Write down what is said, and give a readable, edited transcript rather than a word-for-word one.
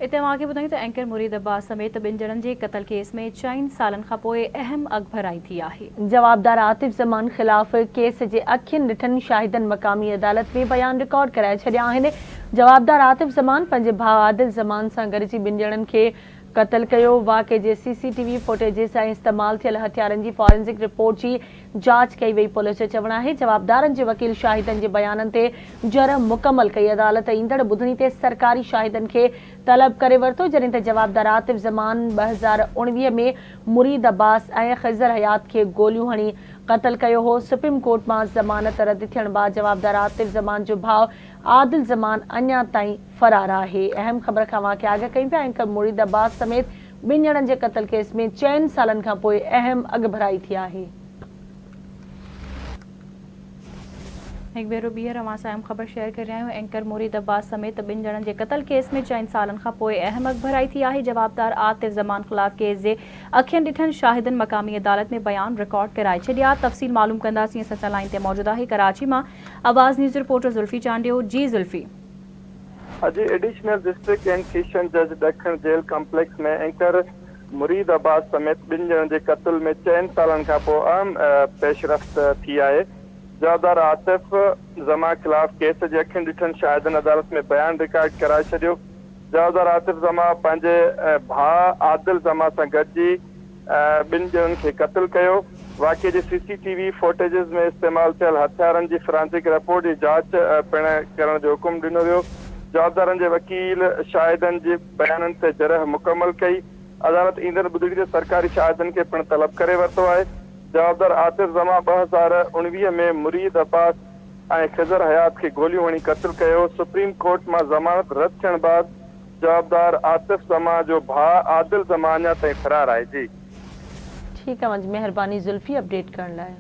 اتي اوهان کي ٻڌايون ته اينڪر مريد عباس سميت ٻن ڄڻن جي قتل ڪيس ۾ چئن سالن کانپوء اهم اڳڀرائي ٿي آهي. جوابدار عاطف زمان خلاف ڪيس جي اکين ڏٺن شاهدن مقامي عدالت ۾ بيان رڪارڊ ڪرائي ڇڏيا آهن. جوابدار عاطف زمان پنهنجي ڀاء عادل زمان سان گڏجي ٻن ڄڻن کي قتل ڪيو. واقعي جي سي سي ٽي وي فوٽيجز ۽ استعمال ٿيل هٿيارن جي فارنزڪ رپورٽ جي جاچ ڪئي وئي. پوليس جو چوڻ آهي جوابدارن جي وڪيل شاهدن جي بيانن تي جرح مڪمل ڪئي. عدالت ايندڙ ٻڌڻي تي سرڪاري شاهدن کي طلب ڪري ورتو، جڏهن ته جوابدار عاطف زمان 2019 ۾ مريد عباس ۽ خضر حيات کي گوليون هڻي قتل ڪيو هو. سپريم ڪورٽ مان ضمانت رد ٿيڻ بعد جوابدار عاطف زمان جو ڀاء عادل زمان اڃا تائين فرار آهي. اهم خبر کان اوهان کي آگاهه ڪيون پيا اينڪر مريد عباس سميت ٻن ڄڻن جي قتل ڪيس ۾ چئن سالن کان پوء اهم اڳڀرائي ٿي آهي. هڪ ڀيرو ٻيهر اوهان سان اهم خبر شيئر ڪري رهيا آهيون اينڪر مريد عباس سميت ٻن ڄڻن جي قتل ڪيس ۾ چئن سالن کان پوء اهم اڳڀرائي ٿي آهي جوابدار عاطف زمان خلاف ڪيس جي اکين ڏٺن شاهدن مقامي عدالت ۾ بيان رڪارڊ ڪرائي ڇڏيا تفصيل معلوم ڪنداسين اسان سان لائين تي موجود آهي ڪراچي مان آواز نيوز رپورٽر زلفي چانڊيو جي زلفي. اڄ ايڊيشنل ڊسٽرڪٽ اينڊ سيشن جج ڏکڻ جيل ڪمپليڪس ۾ اينڪر مريد عباس سميت ٻن ڄڻن جي قتل ۾ چئن سالن کانپوء اهم پيش رفت ٿي آهي. جوابدار عاطف زمان خلاف ڪيس جي اکين ڏٺن شاهدن عدالت ۾ بيان رڪارڊ ڪرائي ڇڏيو. جوابدار عاطف زمان پنهنجي ڀاء عادل زمان سان گڏجي ٻن ڄڻن کي قتل ڪيو. واقعي جي سي سي ٽي وي فوٽيجز ۾ استعمال ٿيل هٿيارن جي فرانزڪ رپورٽ جي جاچ پڻ ڪرڻ جو حڪم ڏنو ويو. جوابدارن جي وڪيل شاهدن جي بيانن تي جرح مڪمل ڪئي. عدالت ايندڙ ٻڌڻي تي سرڪاري شاهدن کي پڻ طلب ڪري ورتو آهي. جوابدار عاطف زمان 2019 ۾ مريد عباس ۽ خضر حيات کي گوليون هڻي قتل ڪيو. سپريم ڪورٽ مان ضمانت رد ٿيڻ بعد جوابدار عاطف زمان جو ڀاء عادل زمان اڃا تائين فرار آهي. جي. ٺيڪ آ مهرباني زلفي اپڊيٽ ڪرڻ لاء.